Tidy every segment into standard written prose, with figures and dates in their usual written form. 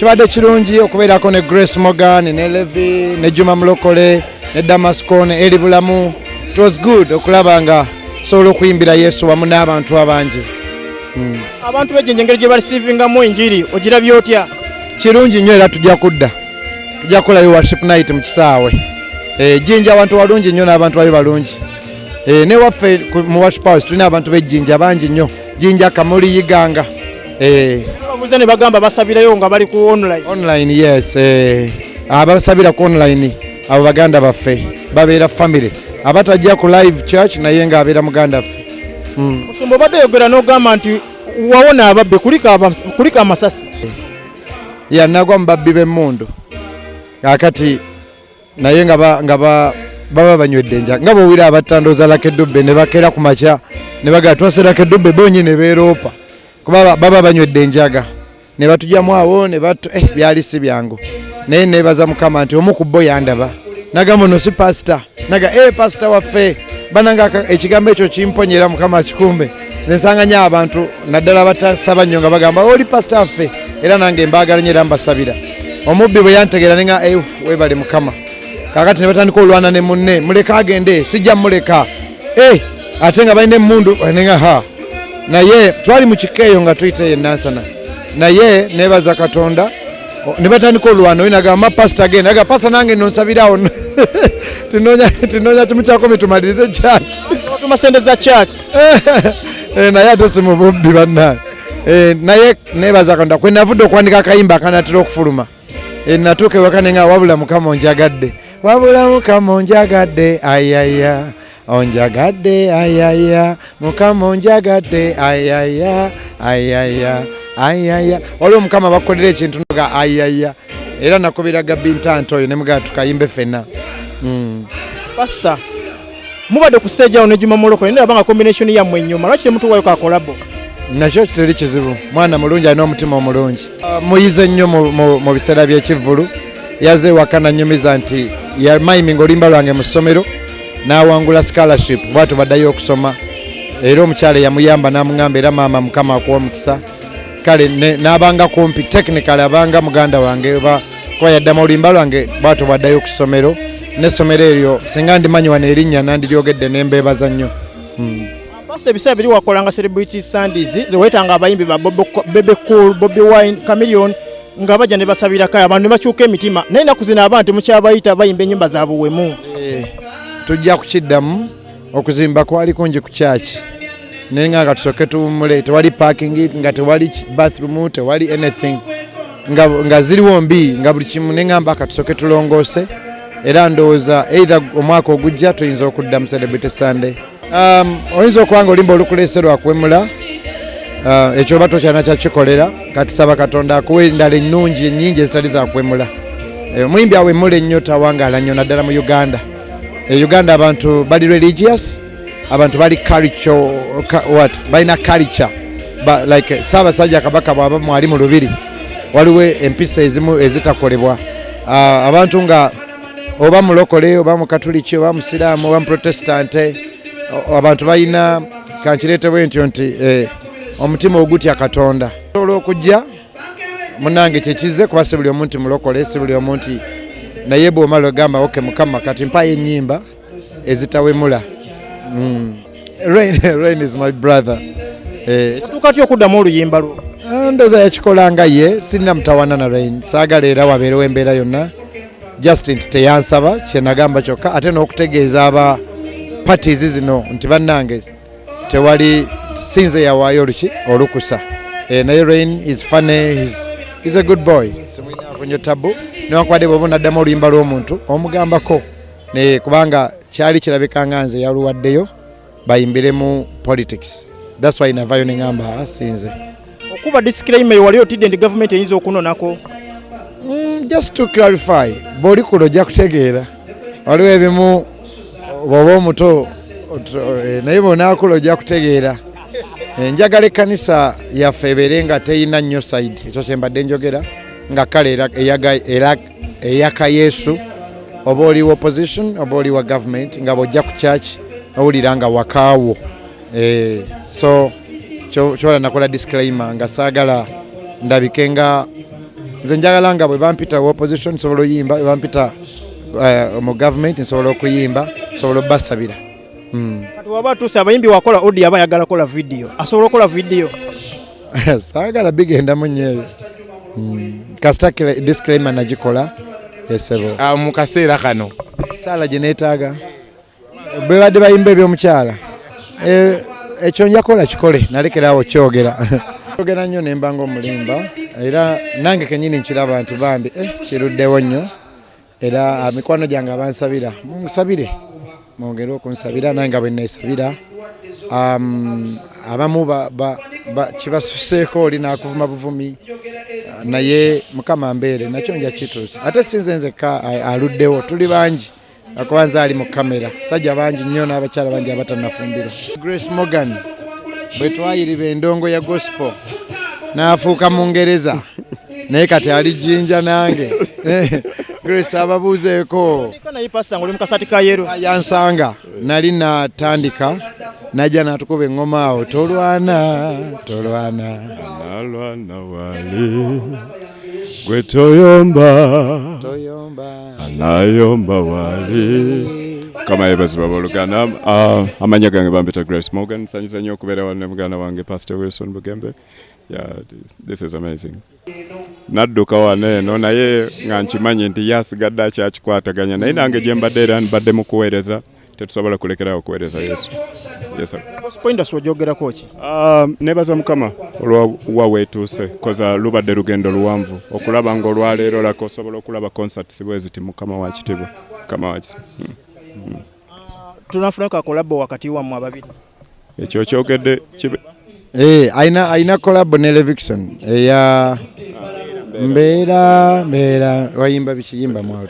Kibadde kirungi okubeerako ne Grace Morgan ne Levi ne Juma Mulokole ne Damasco ne Eli Bulamu. It was good okulaba nga sobola okuyimbira Yesu wamu n'abantu abangi. Abantu b'ejjenje engeri gye bareceivingamu enjiri ogirabye otya? Kirungi nnyo, era tujja kudda, tujja kukolayo worship night mu kisaawe. Jjinja abantu walungi nnyo n'abantu bayo balungi. Newaffe mu worship house tulina abantu b'ejjinja bangi nnyo, Jjinja, Kamuli, Yiganga. Babuuza ne bagamba basabirayo nga bali ku online. Online, yes. Abasabira ku online abo baganda baffe, babeera family, abatajja ku live church naye ng'abeera muganda ffe. Musumba, obadde oyogera n'ogamba nti wawona ababbi, kuliko amasasi. Yanagwa mu babbi b'emmundu kakati, naye nga baba banywedde enjaga, nga bwowira abatandooza Lucky Dube ne bakeera ku makya ne bagaa twase Lucky Dube bonyi ne beeroopa kuba baba banywedde enjaga ne batugyamu awo ne batu. Byali si byangu, naye neebaza Mukama nti omu ku bo yandaba nagamba, "Ono si pasita?" Naga, "Pasita waffe." Bananga ekigambo ekyo kimponyera, Mukama akikumbe. Nze nsanga nnyo abantu naddala batasaba nnyo nga bagamba, "Oli pasita waffe," era nange mbaagala nnyo era mbasabira. Omubbi bwe yantegeera nenga, "Weebale Mukama." Kakati ne batandika olwana ne munne, "Muleka agende, sijja muleka." Ate nga balina emmundu, nenga ha, naye twali mu kika eyo nga tuyita eyo enansana, naye nebaza Katonda. Ne batandika olwana, oyo nagamba, "Pasita agenda," aga, "Pasita nange nonsabirawo, tinoonya kimu kyakumi tumalirize church." Otuma sente za church. Naye ate si mu bubbi bannaye. Naye nebaza Katonda kwe navudde okuwandika akayimba akanatera okufuluma. Natuuka ewaka nenga, "Wabula Mukama onjagadde, wabula Mukama onjagadde, ayaya, onjagadde, ayaya, Mukama onjagadde, ayaya, ayaya, ayaya." Waliwo Mukama bakukolera ekintu nga ayaya, era nakubira Gabbi Ntanto oyo nemugaa tukayimbe ffenna. Pasita, mubadde ku stage awo ne Juma Mulokole, naye nga combination yammwe ennyuma, lwaki temutuwayo ka collabo? Nakyo kiteri kizibu, mwana mulungi, alina omutima omulungi. Muyize nnyo mu biseera by'ekivvulu. Yaze ewaka nanyumiza nti yamiminga oluyimba lwange mu ssomero n'awangula scholarship, bwatyo baddayo okusoma, era omukyala yamuyamba n'amugamba, "Era maama, Mukama akuwa omukisa." Kale n'abanga kumpi technical abanga muganda wange oba kuba yaddamu oluyimba lwange, bwatyo bwaddayo ku ssomero n'essomero eryo singa ndimanyi wano erinnya nandiryogedde nembeebaza nnyo. Pasita, ebiseera biri wakolanga celebrity Sundays zeweetanga abayimbi ba Bebe Cool, Bobi Wine, Chameleone, nga bajja ne basabirako abantu ne bakyuka emitima, naye ennaku zino abantu temukyabayita, bayimba ennyimba za buwemu. Tujja kukiddamu. Okuzimba kwali kungi ku kyaki, naye nga tusooke tuwummule. Tewali parking, nga tewali bathroom, tewali anything, nga ziriwo mbi, nga buli kimu, neŋŋamba katusooke tulongoose, era ndowooza either omwaka ogujja tuyinza okudda mu celebrity Sunday. Oyinza okuba nga olimba olukuleese lwakuwemula, ekyo oba tokyalina kyakikolera. Kati saba Katonda akuwa endala ennungi ennyingi ezitali zakuwemula. Omuyimbi awemula ennyo tawangaala nnyo, naddala mu Uganda. Uganda abantu bali religious, abantu bali culture, what, balina culture ba, like Ssaabasajja Kabaka bw'aba mwali mu lubiri, waliwo empisa ezimu ezitakolebwa. Abantu nga oba mulokole oba mukatuliki oba musiraamu oba muprotestante, abantu balina, kankireetebwe ntyo nti omutima ogutya Katonda. Osobola okujja munange kyekize kuba si buli omu nti mulokole, si buli omu nti, naye bw'omala ogamba, "Ok Mukama, kati mpayo ennyimba ezitawemula." Rain is my brother. Tuuka ty okuddamu oluyimba lwo? Ndowooza yakikola nga ye, sirina mutawana na Rain, saagala era wabeerewo embeera yonna, just nti teyansaba kyenagamba kyokka, ate n'okutegeeza aba parties zino nti bannange tewali sinze yawaayo oluki olukusa. Naye Rain is funny, he's a good boy, simwinaako nnyo tabu, newankubadde bw'oba onaddamu oluyimba lw'omuntu omugambako ne kubanga kyali kirabika nga nze yaluwaddeyo bayimbire mu politics. That's why navayo neŋŋamba, "Ah, sinze." Okuba disclaimer, wali otidde nti gavumenti eyinza okunonako? Just to clarify, bw'oli kulo ojja kutegeera waliwo ebimu bw'oba omuto naye bw'onaakula ojja kutegeera. Njagala ekkanisa yaffe ebeere nga teyina nnyo side, ekyo kye mbadde njogera, nga kale eyaka Yesu, oba oli wa opposition oba oli wa government, nga bw'ojja ku church owulira nga wakaawo. So kyola nakola disclaimer nga saagala ndabike nga Nze njagala nga bwe bampita opposition nsobola oyimba, bwe bampita mu government nsobola okuyimba, nsobola obbasabira. Kati waba atuuse abayimbi wakola audio, aba ayagala kola video, asobola okukola video? Saagala bigendamu nnyo ebyo. Kasita disclaimer nagikola esebo. Mu kaseera kano saala gye neetaaga bwe badde bayimba ebyomukyala, ekyo njakola kikole, nalekerawo kyogera kyogera nnyo ne mba ng'omulimba, era nange kenyini nkiraba nti bambi kiruddewo nnyo. Era mikwano gyange abansabira, munsabire, mwongere okunsabira nange nga bwe neesabira. Abamu kibasuseeko oli n'akuvuma buvumi, naye Mukama mbeere nakyo nja kituusa. Ate si nze nzekka aluddewo, tuli bangi, akuba nze ali mu kamera, sajja bangi nnyo n'abakyala bangi abatannafumbirwa. Grace Morgan bwe twayiriba endongo ya gospel n'afuuka Mungereza, naye kati ali Jjinja nange. Grace ababuuzeeko. Naye pastor ng'oli mu kasaati ka yellow. Yansanga nali natandika, najja n'atukuba eŋŋoma awo, tolwana tolwana. Analwana wali gwe toyomba. Toyomba. Anayomba wali. Kama yebazibwa abooluganda. Amannya gange bampita Grace Morgan. Nsanyusa nnyo okubeera wano ne muganda wange Pastor Wilson Bugembe. Yeah, this is amazing. Nadduka wano eno naye nga nkimanyi nti ye asigadde akyakikwataganya, naye nange gye mbadde era mbadde mu kuweereza, tetusobola kulekerawo kuweereza Yesu. Yes, sir. Gospel industry ogyogerako ki? Nebaza Mukama olwa wa weetuuse, koza lubadde lugendo luwanvu okulaba ng'olwaleero lako osobola okulaba concerts bwe ziti. Mukama wa kitiibwa, Mukama wa kisa. Tunafunako ka collabo wakati wammwe ababiri? Ekyo kyogedde kibe. Ayina collabo ne Levixone eya mbeera mbeera, wayimba bikiyimba mwawo.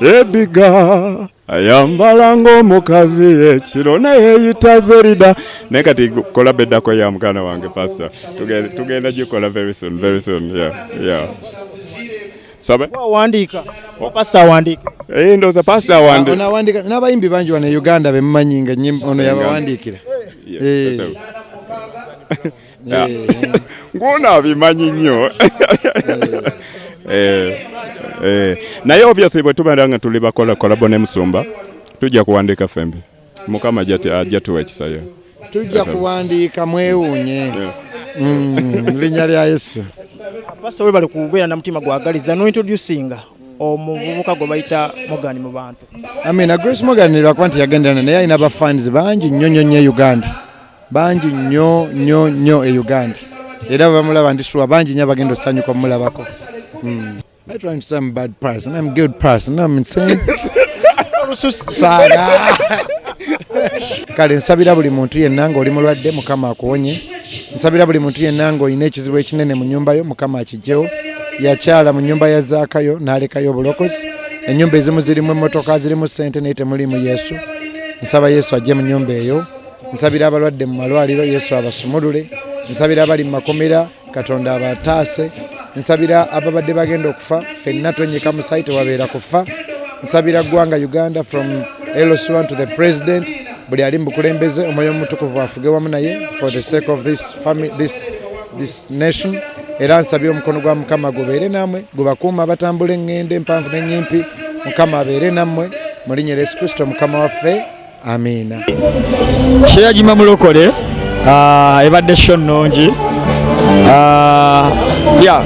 Ebiga ayambala ng'omukazi ekiro naye yeyita Zerida, naye kati collabo eddako ya muganda wange pastor tugenda gikola very soon, very soon. Yeah. Sabe? Wawandiika oba pastor awandiika? Ndowooza pastor awandi. Ono awandika n'abayimbi bangi wano e Uganda bemumanyi nga ennyimba ono yabawandiikira. Yeah. Ng'ono abimanyi nnyo. Naye obviously bwe tubeera nga tuli bakola collabo ne musumba, tujja kuwandiika ffembi. Mukama ajja tuwa ekisa yo. Tujja kuwandiika mwewuunye. Linnya lya Yesu. Pastor, webale kubeera na mutima gwagaliza nointroducinga omuvubuka gwe bayita Morgan mu bantu. Amina. Grace Morgan lwakuba nti yagendana, naye alina bafans bangi nnyo nnyo nnyo e Uganda, bangi nnyo nnyo nnyo e Uganda, era bwe bamulaba ndi sure bangi nnyo abagenda osanyuka omulabako. I trying to say I'm a bad person. I'm a good person. I'm insane. Saaga. Kale nsabira buli muntu yenna ng'oli mulwadde, Mukama akuwonye. Nsabira buli muntu yenna ng'olina ekizibu ekinene mu nnyumba yo, Mukama akigyewo. Yakyala mu nnyumba ya Zaakayo n'alekayo obulokozi. Ennyumba ezimu zirimu emmotoka, zirimu ssente, naye temulimu Yesu. Nsaba Yesu ajje mu nnyumba eyo. Nsabira abalwadde mu malwaliro, Yesu abasumulule. Nsabira abali mu makomera, Katonda abataase. Nsabira ababadde bagenda okufa, ffenna twenyika musayi, tewabeera kufa. Nsabira ggwanga Uganda, from LC1 to the president, buli ali mu bukulembeze, Omwoyo Omutukuvu afuge wamu naye for the sake of this family, this nation. Era nsabira omukono gwa Mukama gubeere nammwe, gubakuuma abatambula eŋŋendo empanvu n'ennyimpi. Mukama abeere nammwe mu linnya lya Yesu Kristo Mukama waffe, amiina. Kyeyagima mulokole, ebadde show nnungi. Ya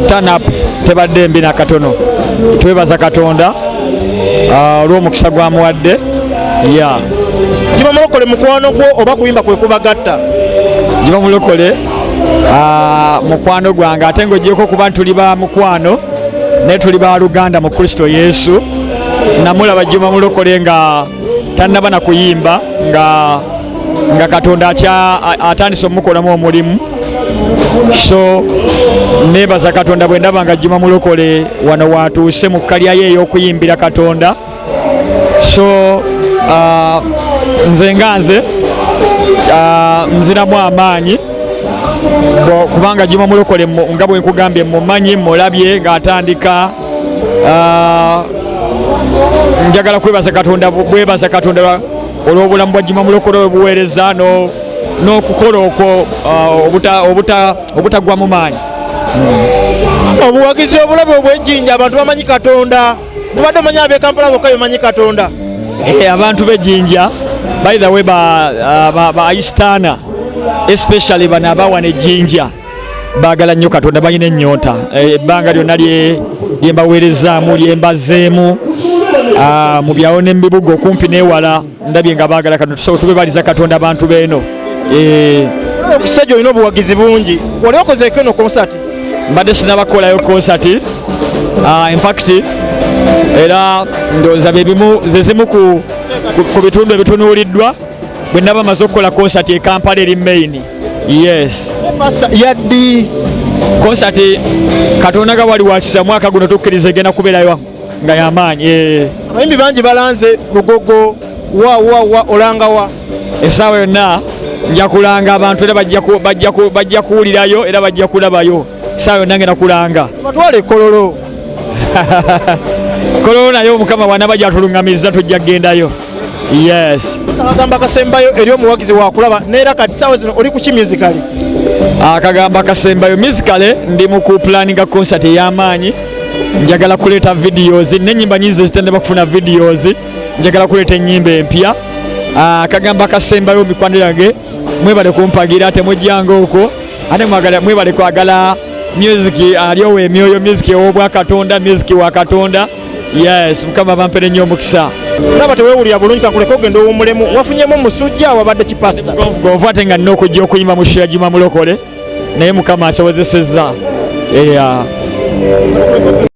turn up tebadde mbi nakatono. Twebaza Katonda olw'omukisa gwamuwadde ya. Kiba mulokole mukwano gwo oba kuyimba kwe kubagatta? Giba mulokole mukwano gwange, ate ng'ogyeko okuba nti tuli ba mukwano, naye tuli ba luganda mu Kristo Yesu. Namulaba Juma Mulokole nga tannaba na kuyimba, nga Katonda atandise omukolamu omulimu. So nebaza Katonda bwe ndaba nga Juma Mulokole wano watuuse mu kkalya ye ey'okuyimbira Katonda. So nze nga nze nziramu amaanyi kubanga Juma Mulokole nga bwe nkugambye mumanyi, mulabye ng'atandika. Njagala kwebaza Katonda, bwebaza Katonda olw'obulamu bwa Juma Mulokole obuweereza n'okukola okwo, obutagwa mu maanyi. Obuwagizi obulabe obw'ejjinja, abantu bamanyi Katonda. Mubadde omanyi ab'e Kampala bokka bemanyi Katonda? Abantu b'ejjinja, by the way, ba Easterner especially, bano abawana ejjinja baagala nnyo Katonda, balina ennyonta. Ebbanga lyonna lye mbaweerezaamu, lye mbazeemu mu byalo ne mu bibuga okumpi n'ewala, ndabye nga baagala Katonda. Tusobola tubebaliza Katonda abantu beeno. Olaba okusajja olina obuwagizi bungi. Wali okozeeko eno konsati? Mbadde sinabakolayo konsati. In fact era ndowooza bebimu ze zimu ku bitundu ebitunuuliddwa bwe naba maze okukola konsati e Kampala eri main, yes. Pastor, yaddi? Konsati, Katonda nga wali wakisa, mwaka guno tukkiriza egenda kubeerayo nga yamaanyi. Abayimbi bangi balanze Lugogo, wa wa wa, olanga wa? Essaawa yonna nja kulanga abantu, era bajja kuwulirayo era bajja kulabayo. Essaawa yonna ngenda kulanga. Batwala ekololo. Kololo nayo Omukama bw'anaaba gyatuluŋŋamizza tujja kugendayo, yes. Akagamba akasembayo eri omuwagizi wakulaba neera kati saawa zino oli kuki musically? Akagamba akasembayo musically, ndi mu ku planninga concert ey'amaanyi. Njagala kuleeta videos n'ennyimba nyingi ezitannaba kufuna videos. Njagala kuleeta ennyimba empya. Akagamba akasembayo, mikwano yange, mwebale kumpagira, temujjanga okwo, ate mwebale kwagala music alyowa emyoyo, music ow'obwakatonda, music wa Katonda, yes. Mukama bampere nnyo omukisa. Olaba teweewulira bulungi, kakuleka ogenda owummulemu. Wafunyemu omusujja, wabadde kipasita? Gonvu, ate nga nina okujja okuyimba mu show ya Juma Mulokole, naye Mukama asobozesezza, yeah.